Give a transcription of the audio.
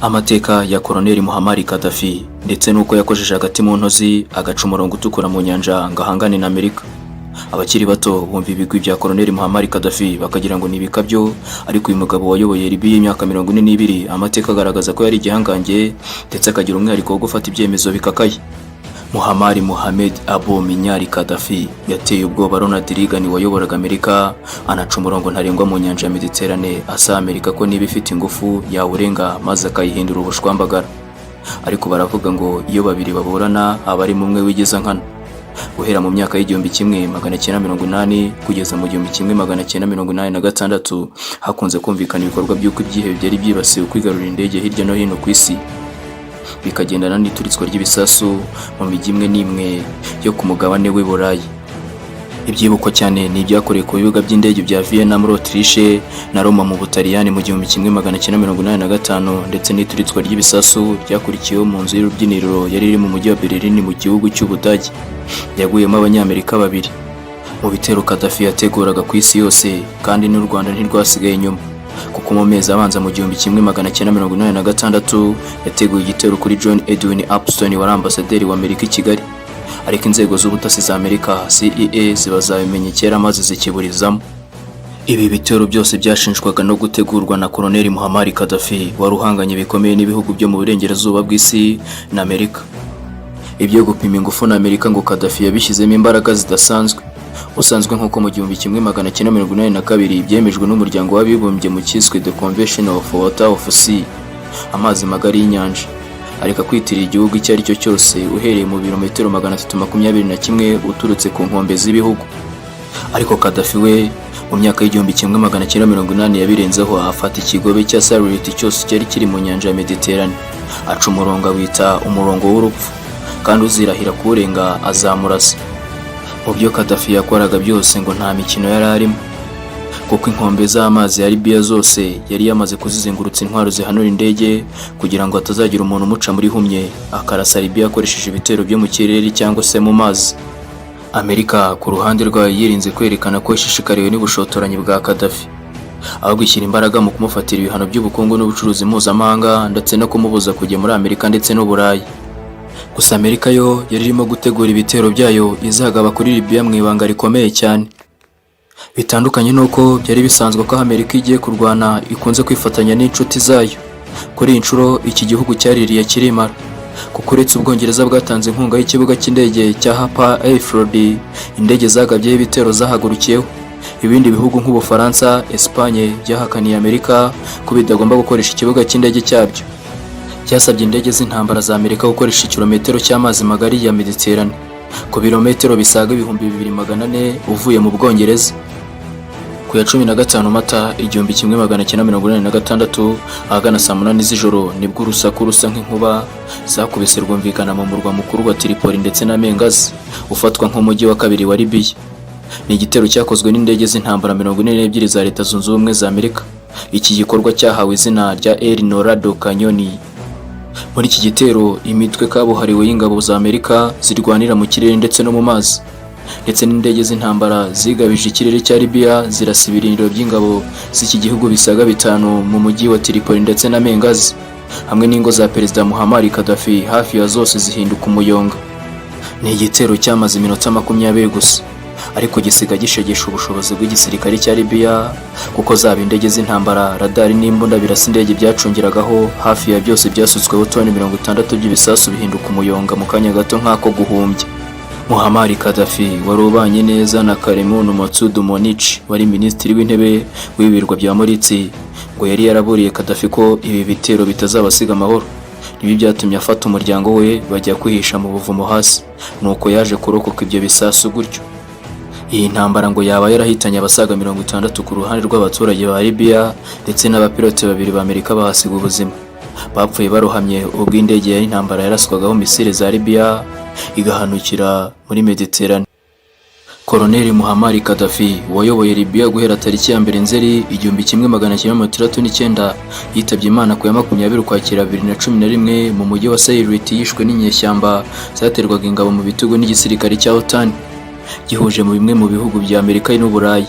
Amateka ya Koloneli Muammar Gaddafi ndetse n'uko yakojeje hagati mu ntozi, agaca umurongo utukura mu nyanja ngo ahangane na Amerika. Abakiri bato bumva ibigwi bya Koloneli Muammar Gaddafi bakagira ngo ni ibikabyo, ariko uyu mugabo wayoboye Libya imyaka 42, amateka agaragaza ko yari igihangange ndetse akagira umwihariko wo gufata ibyemezo bikakaye. Muammar Mohamed Abu Minyari Gaddafi yateye ubwoba Ronald Reagan wayoboraga Amerika, anaca umurongo ntarengwa mu nyanja ya Mediterane, asaba Amerika ko niba ifite ingufu yawurenga maze akayihindura ubushwambagara. Ariko baravuga ngo iyo babiri baburana aba ari umwe wigiza nkana. Guhera mu myaka y'1980 kugeza mu 1986, hakunze kumvikana ibikorwa by'uko ibyihebe byari byibasiwe kwigarurira indege hirya no hino ku isi, bikagendana n'ituritswa ry'ibisasu mu mijyi imwe n'imwe yo ku mugabane w'i Burayi. Ibyibukwa cyane ni ibyakorewe ku bibuga by'indege bya Vienna muri Autriche na Roma mu Butaliyani mu 1985, ndetse n'ituritswa ry'ibisasu ryakurikiyeho mu nzu y'urubyiniro yari iri mu mujyi wa Berlin mu gihugu cy'Ubudage, yaguyemo Abanyamerika babiri. Mu bitero Gaddafi yateguraga ku isi yose kandi, n'u Rwanda ntirwasigaye inyuma, kuko mu mezi abanza mu 1986 yateguye igitero kuri John Edwin Upston wari ambasaderi wa Amerika i Kigali, ariko inzego z'ubutasi za Amerika, CIA, ziba zabimenye kera maze zikiburizamo. Ibi bitero byose byashinjwaga no gutegurwa na Koloneli Muammar Gaddafi wari uhanganye bikomeye n'ibihugu byo mu burengerazuba bw'isi na Amerika. Ibyo gupima ingufu na Amerika ngo Gaddafi yabishyizemo imbaraga zidasanzwe. Usanzwe nk'uko mu 1982 byemejwe n'Umuryango w'Abibumbye mu cyiswe The Convention of Water of Sea, amazi magari y'inyanja, areka kwitirira igihugu icyo ari cyo cyose uhereye mu birometero 321 uturutse ku nkombe z'ibihugu. Ariko Gaddafi we mu myaka y'1980 yabirenzeho, afata ikigobe cya Sirte cyose cyari kiri mu nyanja ya Mediterane, aca umurongo awita umurongo w'urupfu, kandi uzirahira kuwurenga azamurasa. Mu byo Gaddafi yakoraga byose ngo nta mikino yari arimo, kuko inkombe z'amazi ya Libya zose yari yamaze kuzizengurutsa intwaro zihanura indege, kugira ngo hatazagira umuntu umuca muri humye akarasa Libya akoresheje ibitero byo mu kirere cyangwa se mu mazi. Amerika ku ruhande rwayo yirinze kwerekana ko ishishikariwe n'ubushotoranyi bwa Gaddafi, ahubwo ishyira imbaraga mu kumufatira ibihano by'ubukungu n'ubucuruzi mpuzamahanga, ndetse no kumubuza kujya muri Amerika ndetse n'Uburayi. Gusa Amerika yo yari irimo gutegura ibitero byayo izagaba kuri Libya mu ibanga rikomeye cyane. Bitandukanye n'uko byari bisanzwe ko aho Amerika igiye kurwana ikunze kwifatanya n'inshuti zayo, kuri iyi nshuro iki gihugu cyaririye kirimara, kuko uretse Ubwongereza bwatanze inkunga y'ikibuga cy'indege cya Harper Airfield indege zagabyeho ibitero zahagurukiyeho, ibindi bihugu nk'Ubufaransa, Espagne byahakaniye Amerika ko bitagomba gukoresha ikibuga cy'indege cyabyo. Byasabye indege z'intambara za Amerika gukoresha ikirometero cy'amazi magari ya Mediterane, ku birometero bisaga 2400 uvuye mu Bwongereza. Ku ya 15 Mata 1986, ahagana saa 8 z'ijoro, nibwo urusaku rusa nk'inkuba zakubise rwumvikana mu murwa mukuru wa Tripoli ndetse na Benghazi ufatwa nk'umujyi wa kabiri wa Libya. Ni igitero cyakozwe n'indege z'intambara 42 za Leta Zunze Ubumwe za Amerika. Iki gikorwa cyahawe izina rya El Norado Canyon. Muri iki gitero, imitwe kabuhariwe y'ingabo za Amerika zirwanira mu kirere ndetse no mu mazi, ndetse n'indege z'intambara zigabije ikirere cya Libya, zirasa ibirindiro by'ingabo z'iki gihugu bisaga bitanu mu mujyi wa Tripoli ndetse na Benghazi, hamwe n'ingo za Perezida Muammar Gaddafi hafi ya zose zihinduka umuyonga. Ni igitero cyamaze iminota 20 gusa, ariko gisiga gishegesha ubushobozi bw'igisirikare cya Libya, kuko zaba indege z'intambara, radari n'imbunda birasa indege byacungiragaho, hafi ya byose byasutsweho toni 60 by'ibisasu, bihinduka umuyonga mu kanya gato nk'ako guhumbya. Muammar Gaddafi wari ubanye neza na Karimunu Matsudu Monic wari minisitiri w'intebe w'ibirwa bya Maurice, ngo yari yaraburiye Gaddafi ko ibi bitero bitazabasiga amahoro. Ibi byatumye afata umuryango we bajya kwihisha mu buvumo hasi, nuko yaje kurokoka ibyo bisasu gutyo. Iyi ntambara ngo yaba yarahitanye abasaga 60 ku ruhande rw'abaturage ba Libya, ndetse n'abapilote babiri ba Amerika bahasiga ubuzima. Bapfuye barohamye ubwo indege y'intambara yaraswagaho misile za Libya igahanukira muri Mediterane. Koloneli Muammar Gaddafi wayoboye Libya guhera tariki ya 1 Nzeri 1969, yitabye Imana ku ya 20 Ukwakira 2011 mu mujyi wa Sirte, yishwe n'inyeshyamba zaterwaga ingabo mu bitugu n'igisirikare cya OTAN gihuje mu bimwe mu bihugu bya Amerika n'Uburayi.